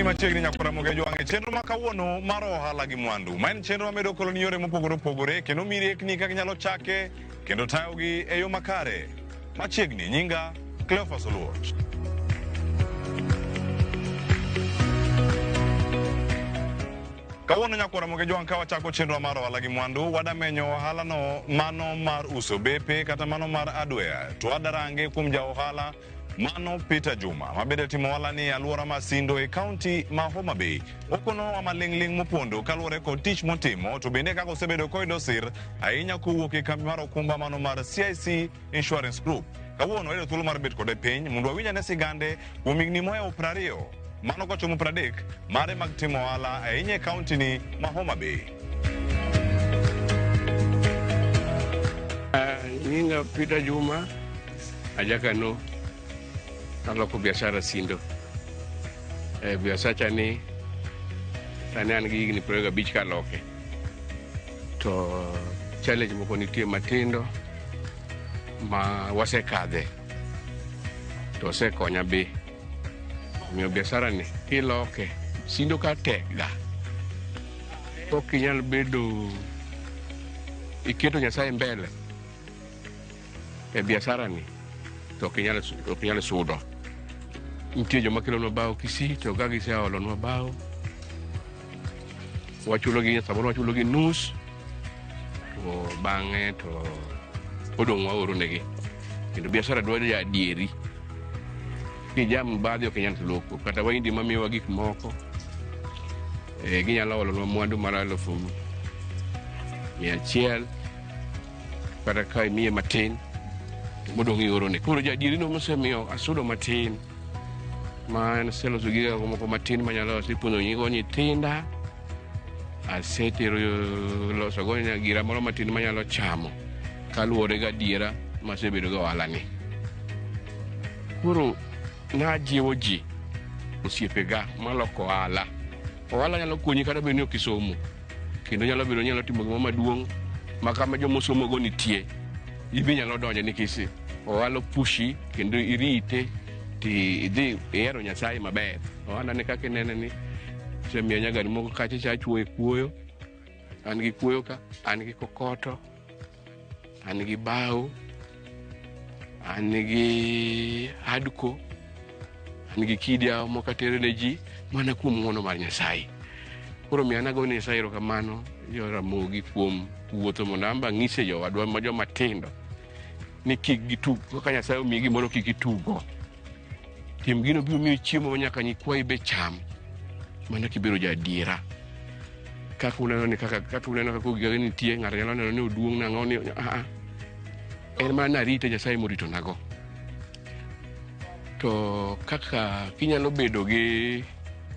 Machiegni nyakwara Mogejo wang'e chenro ma kawuono mar ohala gi mwandu ma en chenro mamedo koloni yore mopogore opogore kendo miyi riekni kaka inyalo chake kendo tayogi e yo makare. Machiegni nyinga Cleophas Oluoch. Kawuono nyakwara Mogejo wang' ka wachako chenro mar ohala gi mwandu wadamenyo ohalano mano mar uso bepe kata mano mar hardware to wadarange kuom ja ohala mano Peter Juma mabende timo ohala ni e alwora ma Sindo e kaunti ma Homa Bay. Okonowa maling'ling' mopondo kaluwore kod tich motimo to bende kaka osebedo koyudo sir ahinya kowuok e kambi mar okumba mano mar CIC Insurance Group. Kawuono wayudo thuolo mar bet kode piny mondo wawinj ane sigande kuom higni mohewo 20 mano kochomo 30 mare mag timo ohala ahinya e kaunti ni ma Homa Bay. Nyinga Peter Juma ajakano aloko biashara Sindo. E biasacha ni sani an gi higni 25 kaloke. To challenge moko nitie matindo ma wasekadhe to osekonya be. Omiyo biashara ni kiloke Sindo ka tek ga. Ok inyal bedo iketo Nyasaye mbele e biashara ni to ok inyal sudo. Nitie joma kelonwa bao Kisii to ka giseolonwa bao wachulogi samoro wachulogi nus to bang'e to odong' waoro negi. Kendo biashara dwaro ja adieri. Kijam badhi ok inyal loko kata waindi mamiyowa gik moko ginyalo olonwa mwandu mar 1,100 kata ka imiye matin modong' iorone. Koro jaadieri no mosemiyo asudo matin ma en aseloso giga moko matin manyalo asepuonjo nyigo nyithinda asetero loso go gira moro matin manyalo chamo kaluwore gi adiera masebedo go ohala ni. Koro najiwo ji osiepega maloko ohala. Ohala nyalo konyi kata bed ni ok isomo kendo nyalo bedo nyalo timo gimoro maduong' ma kama joma osomogo nitie ibe nyalo donjo nikech ohala opushi kendo irite ti idhi ihero Nyasaye maber. Ohala ni kaka inene ni osemiya nyagari moko kacha cha achuoye kuoyo an gi kuoyo ka an gi kokoto an gi bao an gi hardcore an gi kidi moko atero ne ji mana kuom ng'wono mar Nyasaye. Koro miyo an agone Nyasaye erokamano jo Ramogi kuom wuotho mondo an be ang'ise jowadwa ma joma tindo ni kik gitug kaka Nyasaye omiyi gimoro kik itugo. Tim gino biro miyi chiemo ma nyaka nyikwayi be cham mana kibedo ja adiera. Kaka uneno ni kaka uneno kaka giga nitie ng'ato nyalo neno ni oduong' nang'o ni a en mana narite Nyasaye moritonago. To kaka kinyalo bedo gi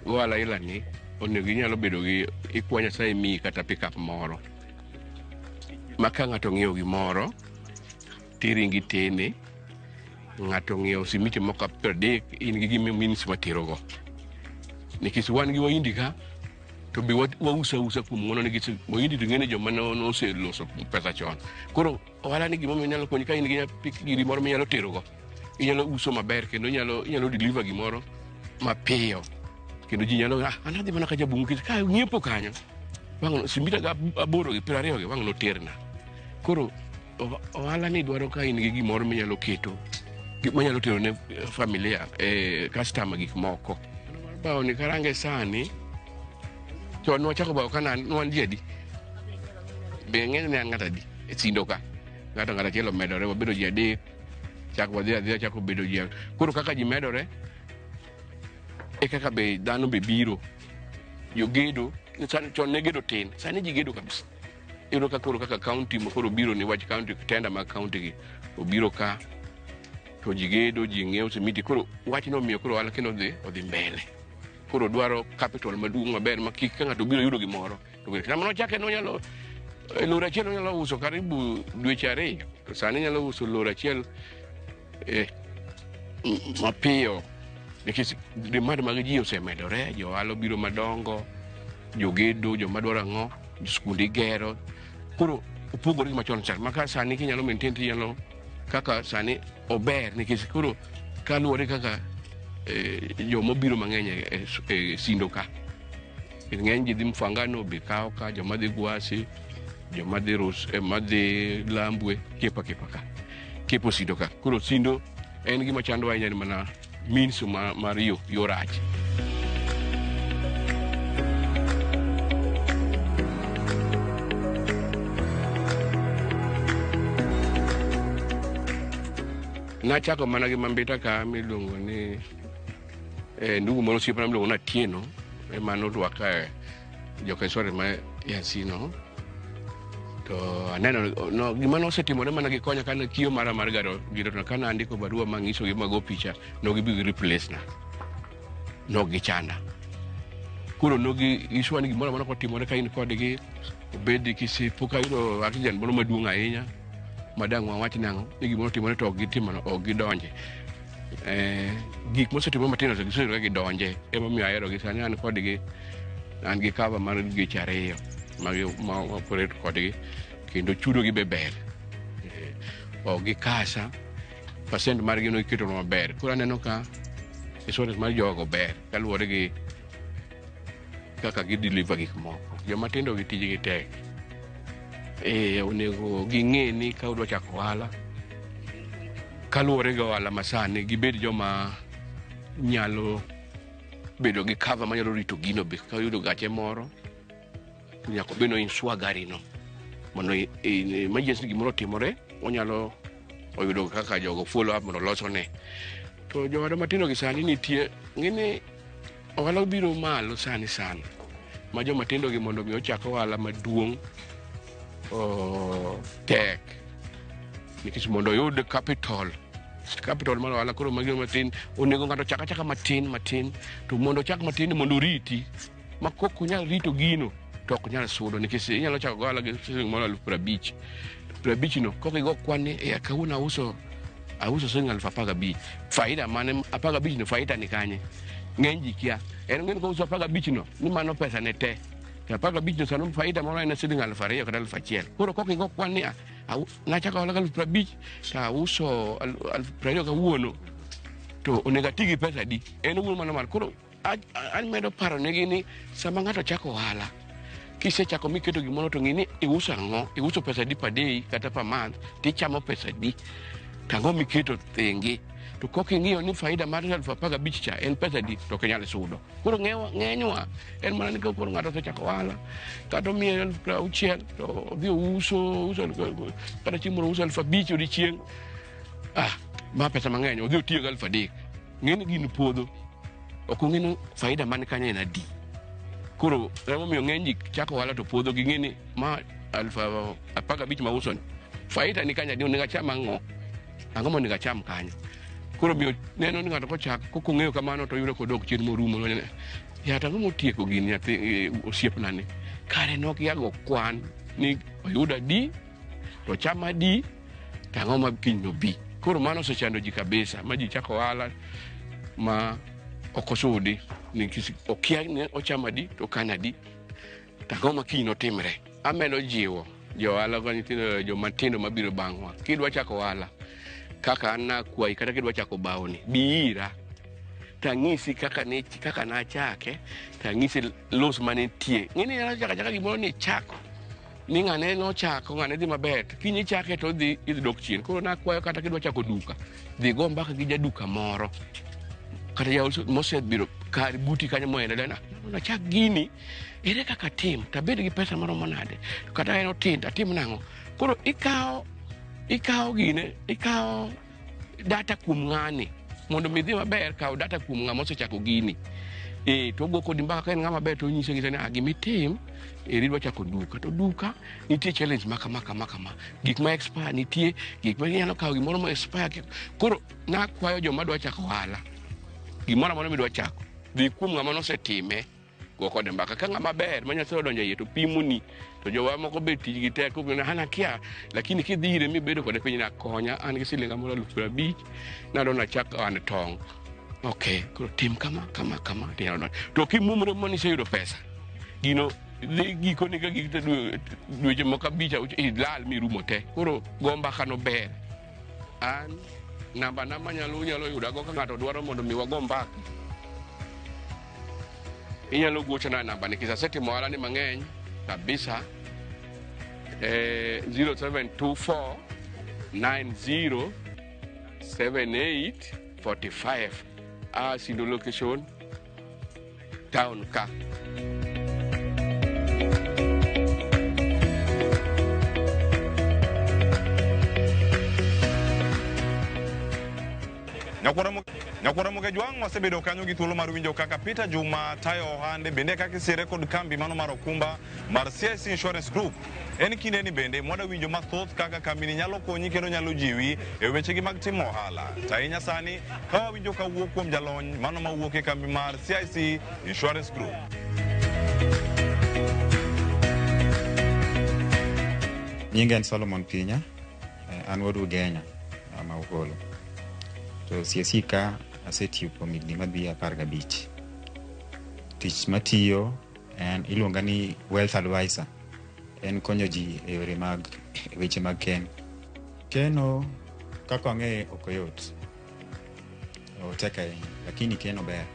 ohala ila ni onego inyalo bedo gi ikwa Nyasaye miyi kata pickup moro ma ka ng'ato ong'iewo gimoro tiringo itene ng'ato ong'iewo simiti moko 30 in gi gima means materogo nikech wan gi waindi ka to be wauso ausa kuom ng'wono nikech waindi to ng'eni joma noseloso pesa chon. Koro ohala ni gimomiyo nyalo konyi ka in gi giri moro minyalo terogo inyalo uso maber kendo inyalo deliver gimoro mapiyo kendo ji nyalo an adhi mana ka jabungu nikech ka ng'iepo kanyo wang' simita ga 8 gi 20 gi wang' noterna. Koro ohala ni dwaro ka in gi gimoro minyalo keto manyalo tero ne familia customer gik moko. Bao ni karange sani chon nwachako bao ka wan ji adi be ng'eny ne an ng'ato adi e Sindo ka ng'ato ng'ato achiel omedore wabedo ji 3 chak wadhi adhiya chako bedo ji. Koro kaka ji medore e kaka be dhano be biro jogedo chon ne gedo tin sani ji gedo kabisa. Iyudo ka koro kaka kaunti ma koro biro ni wach kaunti tenda mag kaunti gi obiro ka to ji gedo ji ng'iewo simiti koro wachno omiyo koro ohala kendo odhi mbele. Koro dwaro capital maduong' maber ma kik ka ng'ato obiro yudo gimoro to sama nochake nonyalo lori achiel onyalo uso karibu dweche 2 to sani nyalo uso lori achiel mapiyo nikech demand mag ji osemedore jo ohala obiro madongo jogedo joma dwaro ang'o skunde igero koro opogore gi machon cha maka sani kinyalo maintain tinyalo kaka sani ober nikech koro kaluwore kaka jomobiro mang'eny e Sindo ka. Ng'eny ji dhi Mfangano be kawo ka, joma dhi Gwasi, joma dhi Rus, madhi Lambwe, kepa kepa ka. Kepo Sindo ka. Koro Sindo en gima chando ahinya ni mana means mar yo rach. Nachako mana gi Mambita ka miluongo ni ndugu moro osiepna miluongo ni Atieno ema norwaka e joka insurance ma Yasino. To aneno no, gima nosetimore mana gi konya kane kiyo mara mar garo giro to kane andiko barua manyisogi mago picha nogibi gi replace na. Nogichanda. Koro nogi giswa ni gimoro amora kotimore ka in kodgi obed kisi pok ayudo accident moro maduong' ahinya madang' wawach nang'o ni gimoro otimore to ok gitimo ok gidonje. Gik mosetimore matindo to gisebedo ka gidonje emomiyo aherogi sani an kodgi an gi cover mar geche ariyo ma operate kodgi kendo chudo gi be ber. Ok gikasa percent margi no iketo maber. Koro aneno ka insurance mar jogo ber kaluwore gi kaka gideliver gik moko. Joma tindo gi tijgi tek. Onego ging'e ni ka udwa chako ohala kaluwore gi ohala masani gibed joma nyalo bedo gi cover manyalo rito gino be ka oyudo gache moro to nyaka obed ni insure gari no mondo in emergency gimoro otimore onyalo oyudo kaka jogo follow up mondo losone. To jowadwa matindo gi sani nitie ng'eni ohala obiro malo sani sana ma joma tindo gi mondo mi ochak ohala maduong' tek nikech mondo oyud capital mar ohala koro magi matin onego ng'ato chak achaka matin matin to mondo ochak matin mondo oriti ma kok onyal rito gino to ok nyal sudo nikech inyalo chako ohala gi siling moro 50,000 50 no kok igo kwan ni kawuono auso siling 15,000 faida mane 15 no faida ni kanye ng'eny ji kia en ng'eni kouso 15 no ni mano pesa ne te to 15 no sano faida moro en siling 2,000 kata 1,000 koro kok igo kwan ni nachako ohala gi 50,000 to auso 20,000 kawuono to onego ati gi pesa adi en owuon mano mar koro an medo paro negi ni sama ng'ato chako ohala kisechako miketo gimoro to ng'i ni iuso ang'o iuso pesa adi per day kata per month tichamo pesa adi to ang'o miketo thenge to kok ing'iyo ni faida mar 15,000 cha en pesa adi to ok inyal sudo. Koro ng'enywa en mana ni ka koro ng'ato osechako ohala kata omiye 60,000 to odhi ouso kata chieng' moro ouso 5,000 odiochieng' ma pesa mang'eny odhi otiyo gi 3,000 ng'e ni gino podho ok ong'e ni faida man kanyo en adi. Koro emomiyo ng'eny ji chako ohala to podho ging'e ni ma 15,000 mauso ni faida ni kanyo adi onego acham ang'o ang'o monego acham kanyo. Koro miyo neno ni ng'ato kochako kok ong'eyo kamano to yudo kodok chien morumo ya to ang'o motieko gini nyathi osiepna ni kare nokia go kwan ni oyudo adi to cham adi to ang'o ma kiny nobi. Koro mano osechando ji kabisa ma ji chako ohala ma ok osudi nikech okia ni ochamo adi to okano adi to ang'o ma kiny notimre. Amedo jiwo jo ohala go nyithindo joma tindo mabiro bang'wa kidwa chako ohala kaka an nakwayi kata kidwa chako bawoni bi ira tang'isi kaka nachake tang'isi los manitie. Ng'eni inyalo chako achaka gimoro ni ichako ni ng'ane nochako ng'ane dhi maber to kiny ichake to idhi dok chien. Koro nakwayo kata kidwa chako duka dhi go mbaka gi jaduka moro kata jauso mosebiro kar buti kanyo moendelea na nachak gini ere kaka tim tabed gi pesa maromo nade to kata en otin tatim nang'o. Koro ikawo gine ikawo data kuom ng'ani mondo mi dhi maber kaw data kuom ng'ama osechako gini to ogo kodi mbaka ka en ng'ama ber to onyisi anyisa ni gimitim eri idwa chako duka to duka nitie challenge ma kama kama kama gik ma expire nitie gik ma inyalo kawo gimoro ma expire. Koro nakwayo joma dwa chako ohala gimoro amora midwa chako dhi kuom ng'ama nosetime go kode mbaka ka ng'ama ber ma Nyasaye odonjo iye to pimoni to jowa moko be tijgi tek an akia lakini kidhi ire mibedo kode piny nakonya an gi siling moro 50,000 nadwa nachak ohand tong' ok koro tim kama kama kama tinyalo donjo to kimumre mani iseyudo pesa gino dhi gikone ka gik dweche moko abich ilal mirumo te. Koro go mbaka no ber. An Namba na manyalo unyalo yudago ka ng'ato dwaro mondo mi wago mbaka. Inyalo gochona e namba ni nikech asetimo ohala ni mang'eny kabisa. 0724 90 78 45. Sindo location town ka. Nyakwara Mokejwang' wasebedo kanyo gi thuolo mar winjo kaka Peter Juma tayo ohande bende kaka isire kod kambi mano mar okumba mar CIC Insurance Group. En kinde ni bende mwada winjo mathoth kaka kambini nyalo konyi kendo nyalo jiwi e wechegi mag timo ohala. To ahinya sani ka wawinjo ka wuok kuom jalony mano mawuok e kambi mar CIC Insurance Group. Nyinga en Solomon Pinya, an wuod Ugenya ma Ugolo. To CIC ka asetiyo kuom higni madhi 15. Tich matiyo en iluonga ni wealth advisor. En konyo ji e yore mag weche mag keno. Keno kaka wang'eye ok oyot. Otek ahinya, lakini keno ber.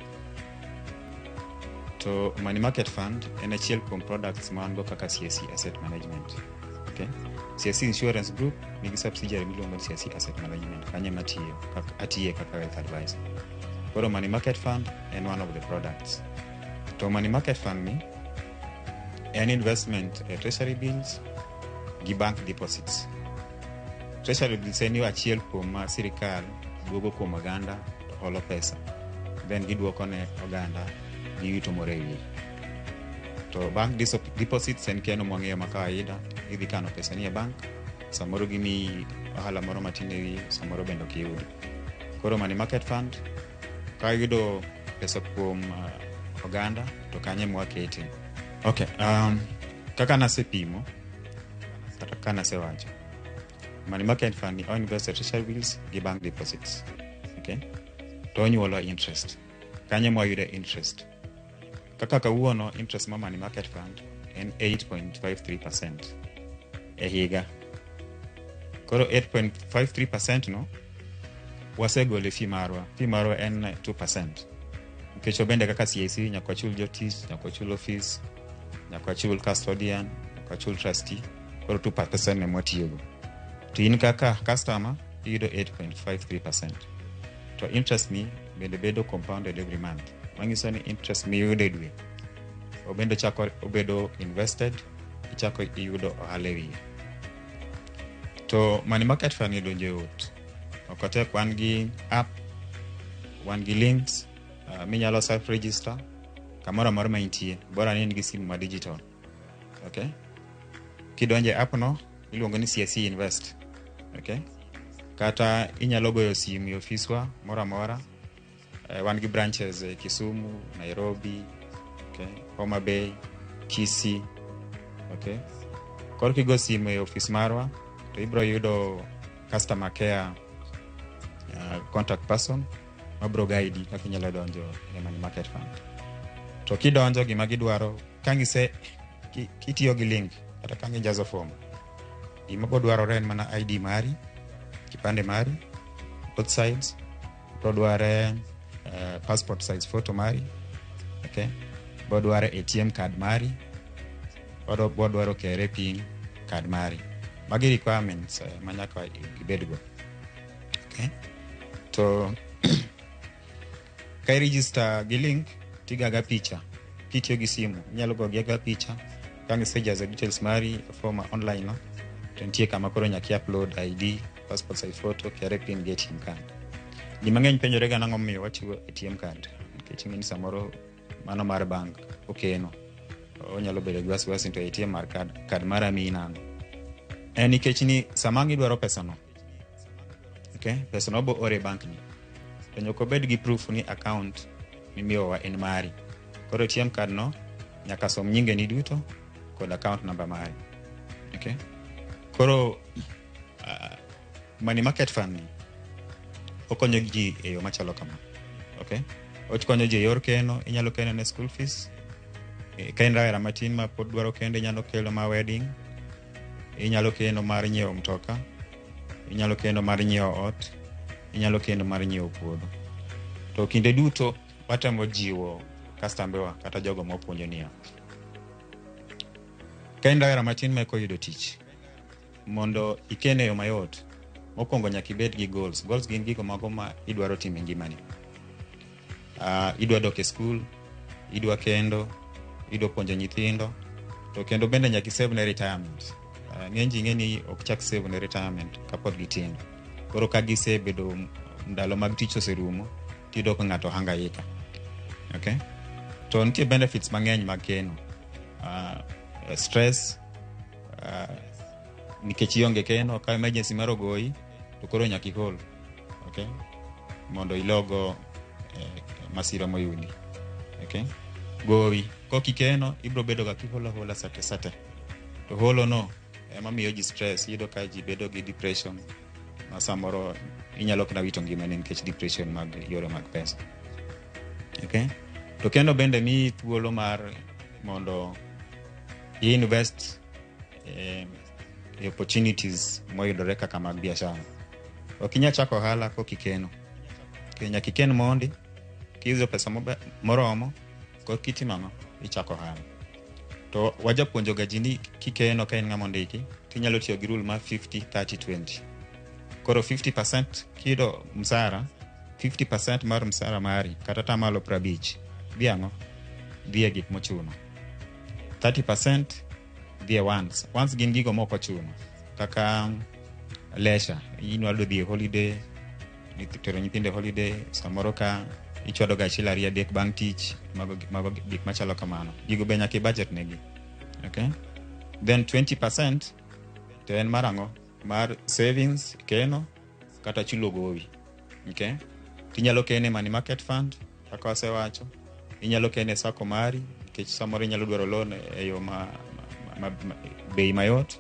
To Money Market Fund en achiel kuom products ma wan go kaka CIC Asset Management. Okay? CIC Insurance Group nigi subsidiary miluongo ni CIC Asset Management. Kanyo ema atiyo, atiye kaka wealth advisor. Koro Money Market Fund en one of the products. To Money Market Fund ni en investment e treasury bills gi bank deposits. Treasury bills en yo achiel kuom ma sirikal duogo kuom oganda to holo pesa. Then giduoko ne oganda gi yuto moro e wiye. To bank deposits en keno mwang'eyo ma kawaida, idhi kano pesa ni e bank, samoro gimiyi ohala moro matin e wiye, samoro bende ok iyudi. Koro Money Market Fund, ka iyudo pesa kuom oganda to kanyo ema wakete. Okay, kaka nasepimo kata kaka nasewacho, Money Market Fund ni o invest e treasury bills gi bank deposits. Okay? To onyuolo interest. Kanyo ema wayude interest. Kaka kawuono interest mar Money Market Fund en 8.53% e higa. Koro 8.53% no wasegolo e fee marwa. Fee marwa en 2%. Nikech wabende kaka CIC nyaka wachul jotich, nyaka wachul office, nyaka wachul custodian, nyaka wachul trustee. Koro 2% ema watiyogo. To in kaka customer iyudo 8.53%. To interest ni bende bedo compounded every month. Manyiso ni interest miyudo e dwe obende chako obedo invested, ichako iyudo ohala e wiye. To Money Market Fund ni donjo yot. Ok otek, wan gi app, wan gi links minyalo self register kamoro amora ma intie, bora ni in gi simu ma digital. Okay? Kidonjo e app no, iluongo ni CIC Invest. Okay? Kata inyalo goyo simu e ofiswa moro amora. Wan gi branches e Kisumu, Nairobi, okay, Homa Bay, Kisii. Okay? Koro kigo simu e ofis marwa to ibiro yudo customer care contact person mabiro guide kaka inyalo donjo e Money Market Fund. To kidonjo gima gidwaro kang'ise kitiyo gi link kata ka gijazo form, gima bo dwarore en mana ID mari, kipande mari, both sides, bro dware passport size photo mari, okay? Bo dware ATM card mari, bo dwaro KRA PIN card mari. Magi requirements ma nyaka ibedgo. Okay? To ka i register gi link tigaga picha kitiyo gi simu inyalo go giga picha ka isejazo details mari e form online no to nitie kama koro nyaka i-upload ID, passport size photo, KRA PIN gi ATM card. Ji mang'eny penjore ga nang'o momiyo wachiwo ATM card nikech ing'e ni samoro mano mar bank okeno onyalo bedo gi wasiwasi to ATM mar card, card mara miyi nang'o? En nikech ni sama ang' idwaro pesano, okay, pesano obo ore e bank ni to nyaka obed gi proof ni account mimiyowa en mari. Koro ATM card no nyaka som nyingeni duto kod account number mari. Okay? Koro Money Market Fund ni okonyo ji e yo machalo kama. Okay? Okonyo ji e yor keno, inyalo keno ne school fees. Ka in rawera matin ma pod dwaro kendo inyalo kelo mar wedding, inyalo keno mar nyiewo mtoka, inyalo keno mar nyiewo ot, Inyalo keno mar nyiewo puodho. To kinde duto watemo jiwo kastambewa kata jogo mawapuonjo niya, ka in rawera matin ma eka oyudo tich, mondo iken e yo mayot, mokwongo nyaka ibed gi goals. Goals gin gigo mago ma idwaro timo e ngimani. Idwa dok e skul, idwa kendo, idwa puonjo nyithindo, to kendo bende nyaka isave ne retirement. Ng'eny ji ng'e ni ok chak save ne retirement kapod gitindo. Koro ka gisebedo ndalo mag tich oserumo, tiyudo ka ng'ato hangaika. Okay? To nitie benefits mang'eny mag keno. Stress, nikech ionge keno, ka emergency mar ogoyi, to koro nyaka ihol. Okay? Mondo ilogo masira moyudi. Okay? Gowi, kok ikeno, ibro bedo ga kiholo ahola sate sate. To holo no ema miyo ji stress, iyudo ka ji bedo gi depression ma samoro inyalo kata wito ngimani nikech depression mag yore mag pesa. Okay? To kendo bende miyi thuolo mar mondo i invest e opportunities moyudore kaka mag biashara. Ok inyal chako ohala kok ikeno. Nyaka iken mondi, kiyudo pesa moromo, korka itimo ang'o? Ichako ohala. To wajapuonjo ga ji ni kikeno ka in ng'ama ondiki, tinyalo tiyo gi rule mar 50 30 20. Koro 50% kiyudo msara, 50% mar msara mari kata atamalo 50 dhi ang'o? Dhi e gik mochuno. 30% dhi e wants. Wants gin gigo mok ochuno kaka leisure, inyalo dhi e holiday, tero nyithindo e holiday, samoro ka ichwado ga achiel ariyo adek bang' tich, mago gik machalo kamano. Gigo be nyaka i budget negi. Okay? Then 20% to en mar ang'o? Mar savings, keno, kata chulo gowi. Okay? Tinyalo kene money market fund, kaka wasewacho. Inyalo kene sacco mari, nikech samoro inyalo dwaro loan e yo ma bei mayot.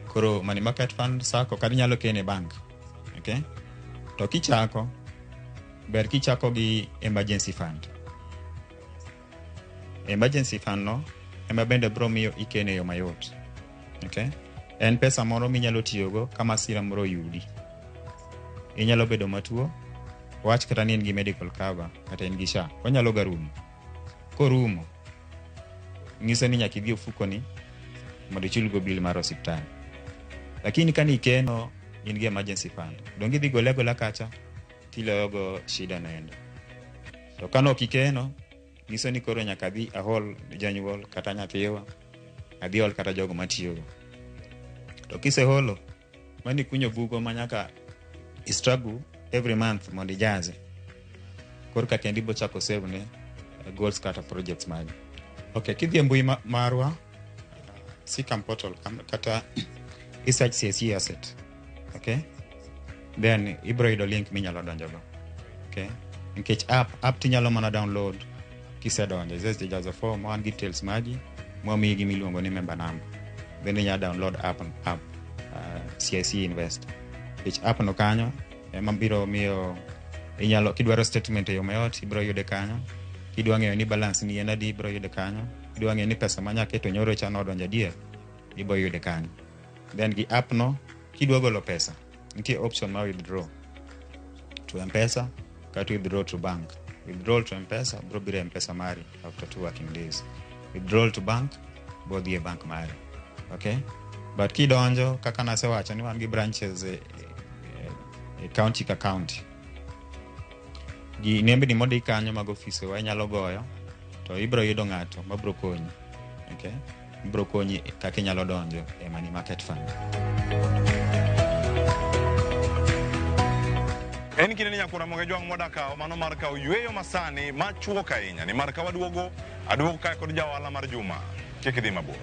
Koro money market fund, sacco, kata inyalo kene bank. Okay? To kichako, ber kichako gi emergency fund. Emergency fund no ema bende bro miyo ikene e yo mayot. Okay? En pesa moro minyalo tiyogo ka masira moro oyudi. Inyalo bedo matuo, wach kata ni in gi medical cover kata in gi SHA, onyalo ga rumo. Korumo, nyiso ni nyaka idhi ofukoni mondo ichulgo bill mar osiptal. Lakini ka nikeno in gi emergency fund, donge idhi gole agola kacha tiloyogo shida noendo. To ka nok ikeno, nyiso ni koro nyaka adhi ahol janyuol kata nyathiwa, adhi hol kata jogo matiyogo. To kiseholo, mano ikunyo bugo ma nyaka i struggle every month mondo ijaze. Korka kendo ibo chako save ne goals kata projects magi. Okay, kidhi e mbui marwa, Seacom portal kata i search CIC asset. Okay? Then ibro yudo link minyalo donjogo. Okay? Nikech app tinyalo mana download kisedonjo. Isejazo form, wan gi details magi, mwamiyi gimiluongo ni member number. Then inyalo download app CIC Invest. Nikech app no kanyo ema biro miyo inyalo kidwaro statement e yo mayot ibro yude kanyo. Kidwa ng'eyo ni balance ni en adi ibro yude kanyo. Kidwa ng'eyo ni pesa manya keto nyoro cha nodonjo adier ibo yude kanyo. Then gi app no kidwa golo pesa nitie option mar withdraw to M-Pesa kata withdraw to bank. Withdrawal to M-Pesa bro biro e M-Pesa mari after 2 working days. Withdrawal to bank bo dhi e bank mari. Okay? But kidonjo kaka nasewacho ni wan gi branches e county ka county. Gi nembni mondik kanyo mag ofisewa inyalo goyo to ibro yudo ng'ato mabro konyi. Okay? Bro konyi kaka inyalo donjo e money market fund. En kinde ni nyakwar Ramogi Jwang' modak kawo mano mar kawo yweyo masani machuok ahinya nimar ka waduogo aduogo kae kod ja ohala mar juma. Kik idhi mabor.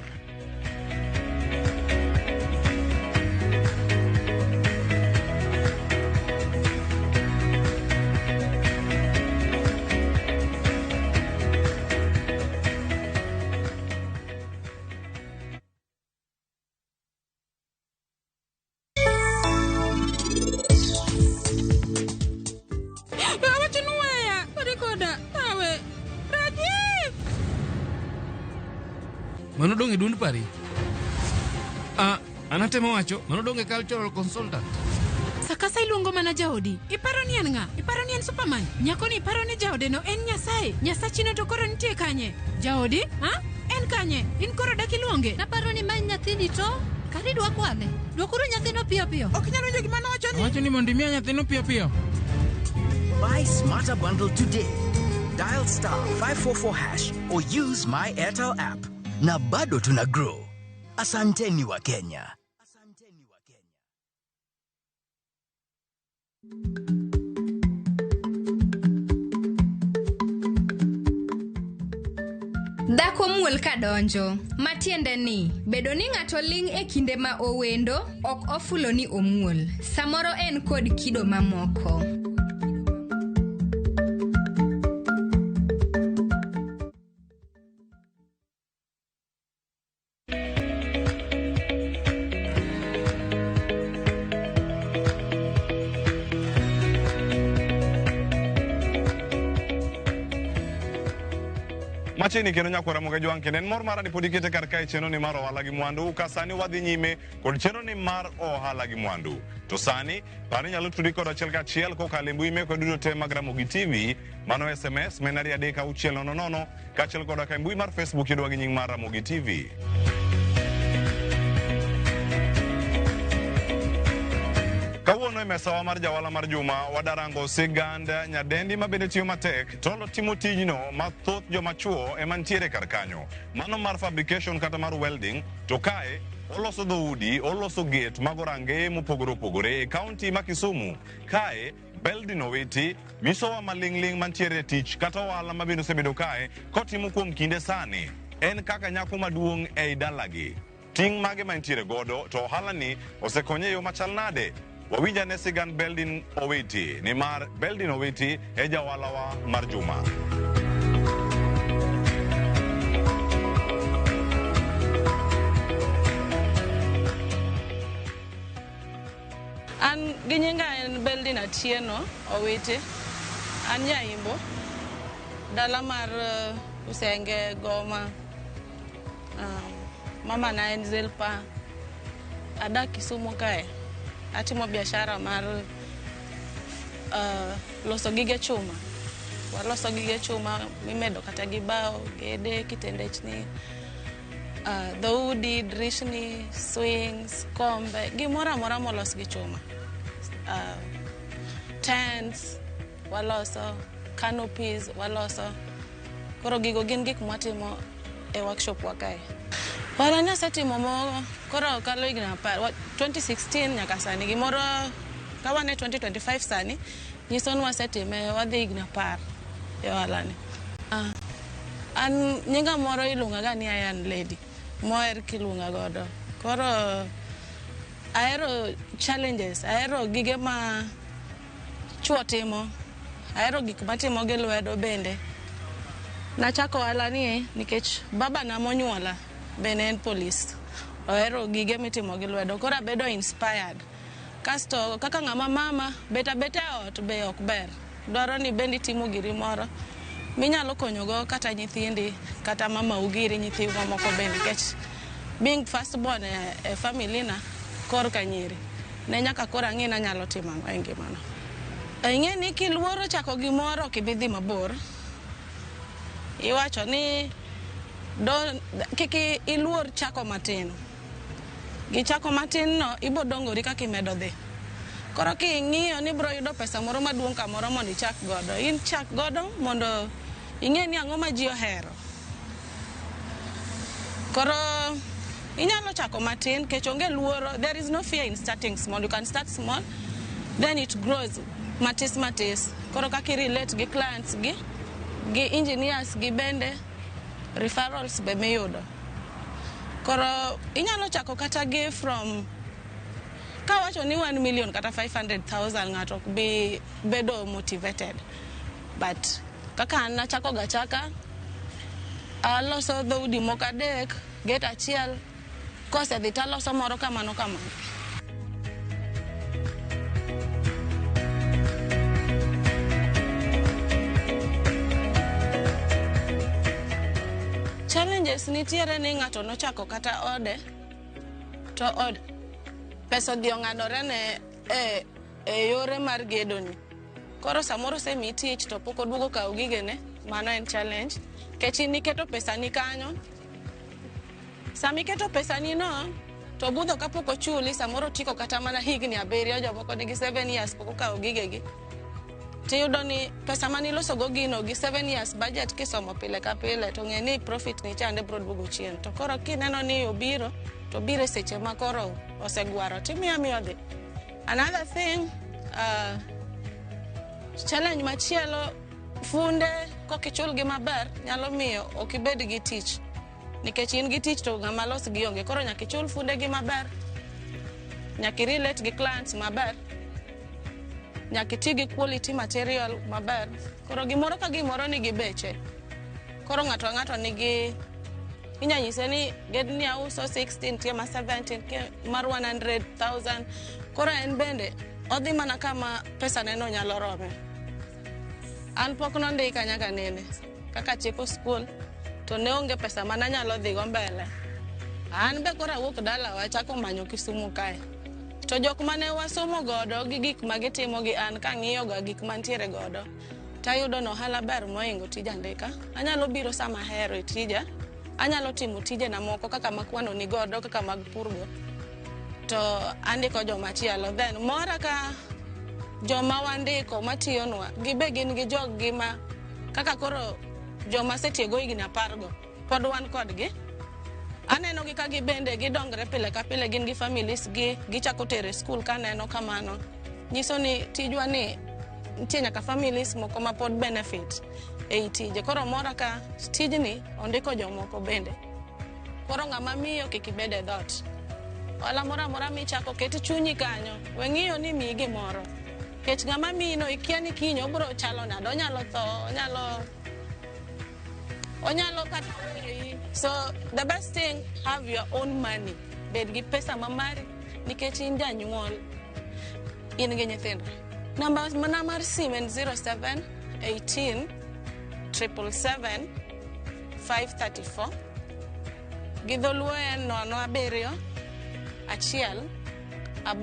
Awacho ni weya, kod koda, kawe. Rajiv! Mano dong' e duond pari. Ah, an atemo wacho, mano dong' e cultural consultant. Sakasa iluongo mana jaodi. Iparo ni en ng'a? Iparo ni en Superman? Nyako ni iparo ni jaode no en Nyasaye? Nyasachino to koro nitie kanye? Jaodi? Ha? En kanye? In koro dak iluonge? Naparo ni ma nyathini to kari dwa kwale. Dwokuru nyathino piyo piyo. Ok inyal winjo gima nowacho ni? Owacho ni mondo imiya nyathino piyo piyo. Buy Smarter Bundle today. Dial star 544 hash or use my Airtel app. Na bado tuna grow. Asanteni wa Kenya. Dhako muol kadonjo, matiende ni bedo ni ng'ato ling' e kinde ma owendo ok ofulo ni omuol. Samoro en kod kido mamoko. Machiegni kendo nyakwara Ramogi Jwang' kendo en mor mara ni pod ikete kar kae chenro ni mar ohala gi mwandu ka sani wadhi nyime kod chenro ni mar ohala gi mwandu. To sani par ni inyalo tudri kod achiel kachiel kokalo e mbui mekwa duto te mag Ramogi TV, mano SMS ma en 23600 kaachiel koda ka e mbui mar Facebook yudwa gi nying mar Ramogi TV. Kawuono e mesawa mar jawala mar juma wadarango sigand nyadendi ma bende tiyo matek to timo tijno ma thoth joma chuo ema nitiere kar kanyo. Mano mar fabrication kata mar welding to kae oloso dhoudi, oloso gate mag orangeye mopogore opogore e kaunti ma Kisumu. Kae Beldin Owiti nyisowa maling'ling' mantiere e tich kata ohala ma bende osebedo kae kotimo kuom kinde sani. En kaka nyako maduong' ei dalagi. Ting' mage mantiere godo to ohala ni osekonye e yo machal nade? Wawinj ane sigand Beldin Owiti nimar Beldin Owiti e jawalawa mar juma. An gi nyinga en Beldin Atieno Owiti. An Nyaimbo, dala mar Usenge, Goma. Mama na en Zilpa. Adak Kisumu kae. Atimo biashara mar loso gige chuma. Waloso gige chuma mimedo kata gi bao, gede, kitendechni, dhoudi, drishni, swings, kombe, gimoro amora molos gi chuma. Tents waloso, canopies waloso. Koro gigo gin gik mwatimo e workshop wa kae. Ohala ni asetimo mo koro kalo higni 10, 2016 nyaka sani gimoro ka wan e 2025 sani nyiso ni wasetime wadhi higni 10 e ohala ni. An nyinga moro iluonga ga ni Iron Lady, moher kiluonga godo. Koro ahero challenges, ahero gige ma chuo timo, ahero gik matimo gi lwedo bende. Nachako ohala ni nikech baba na monyuola bende en polis. Ohero gige mitimo gi lwedo, koro abedo inspired. Kasto kaka ng'ama mama, bet abeta e ot be ok ber. Dwaro ni bende itimo giri moro minyalo konyogo kata nyithindi, kata mama ugiri nyithiwa mamoko bende nikech being first born e family na korka nyiri ne nyaka koro ang'e ni anyalo timo ang'o e ngimana. Ing'e ni kiluoro chako gimoro ok ibi dhi mabor. Iwacho ni kik iluor chako matin. Gi chako matin no ibo dongori kaka imedo dhi. Koro king'iyo ni ibro yudo pesa moro maduong' kamoro mondo ichak godo. In chak godo mondo ing'e ni ang'o ma ji ohero. Koro inyalo chako matin nikech onge luoro. There is no fear in starting small. You can start small, then it grows matis matis. Koro kaka i relate gi clients gi engineers gi bende, referrals be miyudo. Koro inyalo chako kata gi from kawacho ni 1 million kata 500,000 ng'ato ok bi bedo motivated. But kaka an nachako ga chaka, aloso dhoudi moko 3, gate achiel, kosedhi taloso moro kamano kamano. Challenges nitiere ni ng'ato nochako kata ode, to od pesa odhi ong'adore ne e e yore mar gedo ni. Koro samoro osemiyi tich to pok oduogo kawo gigene, mano en challenge. Nikech in iketo pesani kanyo, sama iketo pesani no, to budho kapok ochuli, samoro otiko kata mana higni 7, jomoko nigi 7 years pok okawo gigegi. Tiyudo ni pesa maniloso go gino gi 7 years budget kisomo pile ka pile to ng'e ni profit ni chande biro duogo chien. To koro kineno ni obiro, to obiro e seche ma koro osegwaro, timiyo amiyo dhi. Another thing, challenge machielo, funde kokichulgi maber nyalo miyo ok ibed gi tich. Nikech in gi tich to ng'ama los gi onge. Koro nyaka ichul funde gi maber, nyaka i-relate gi clients maber, nyaka iti gi quality material maber. Koro gimoro ka gimoro nigi beche. Koro ng'ato ang'ato nigi inya nyise ni gedni auso 60, nitie ma 70, nitie mar 100,000. Koro en bende odhi mana kama pesa ne no nyalo rome. An pok nondika nyaka nene. Kaka atieko skul to ne onge pesa mananyalo dhigo mbele. An be koro awuok dalawa achako manyo Kisumu kae. To jok mane wasomo godo gi gik ma gitimo gi an kang'iyo ga gik mantiere godo, tayudo ni ohala ber mohingo tij andika. Anyalo biro sama ahero e tija, anyalo timo tijena moko kaka ma kwano ni godo, kaka mag purgo, to andiko joma chielo. Then mora ka joma wandiko matiyonwa, gibe gin gi jog gi ma kaka koro joma asetiego higni 10 go, pod wan kodgi. Aneno gi ka gibende gidongre pile ka pile, gin gi families gi, gichako tero e skul kaneno kamano. Nyiso ni tijwa ni nitie nyaka families moko ma pod benefit ei tije. Koro mora ka tijni ondiko jomoko bende. Koro ng'ama miyo kik ibed e dhoot. Ohala moro amora michako ket chunyi kanyo. We ng'iyo ni miyi gimoro. Nikech ng'ama miyi no ikia ni kiny obiro chalo nade, onyalo tho, onyalo kata weyi. So the best thing, have your own money. Bed gi pesa ma mari nikech in janyuol, in gi nyithindo. Namba mana mar sim en 07 18 777 534. Gi dholuo en 0 7 1 8 7 7 9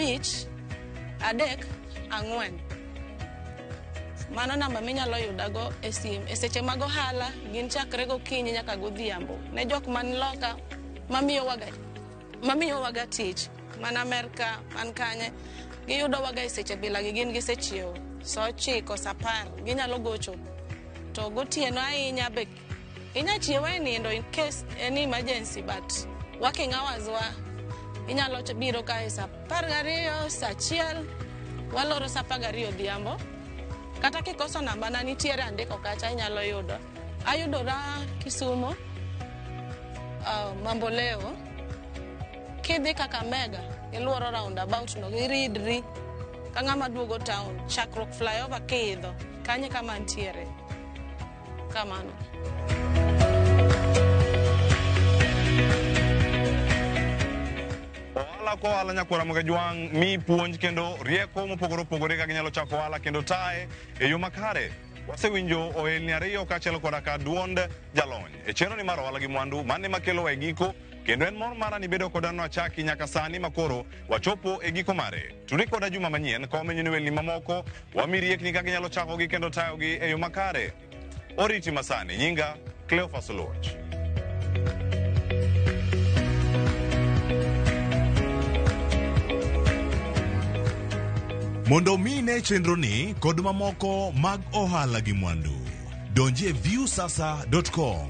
7 5 3 4. Mano namba minyalo yudago e sim. E seche mag ohala, gin chakre gokinyi nyaka godhiambo. Ne jok man loka mamiyo waga tich, man Amerka, man kanye, giyudo waga e seche bilagi, gin gisechiewo. Sa 9, sa 10, ginyalo gocho. To gotieno ahinya be, inya chiewa e nindo in case any emergency, but working hours wa, inyalo biro kae sa 12, sa 1, waloro sa 12 odhiambo. Kata kikoso namba na nitiere andiko kacha inyalo yudo. Ayudora Kisumu, Mamboleo. Kidhi Kakamega, iluoro roundabout no, iridri ka ng'ama duogo town, chakruok flyover kiidho, kanyo kama ntiere. Kamano. Ohala ko ohala nyakwara moga jwang' mi puonj kendo rieko mopogore opogore kaka ginyalo chako ohala kendo taye e yo makare. Wasewinjo ohelni 2 kaachiel koda ka duond jalony e chenro ni mar ohala gi mwandu mane makelowa e giko, kendo en mor mara ni bedo koda nwachaki nyaka sani makoro wachopo e giko mare. Tudri koda juma manyien ka wamenyo ni welni mamoko wami riekni kaka inyalo chakogi kendo tayogi e yo makare. Oriti masani, nyinga Cleophas Oluoch. Mondo mi ne chenro ni kod mamoko mag ohala gi mwandu, donji e viewsasa.com.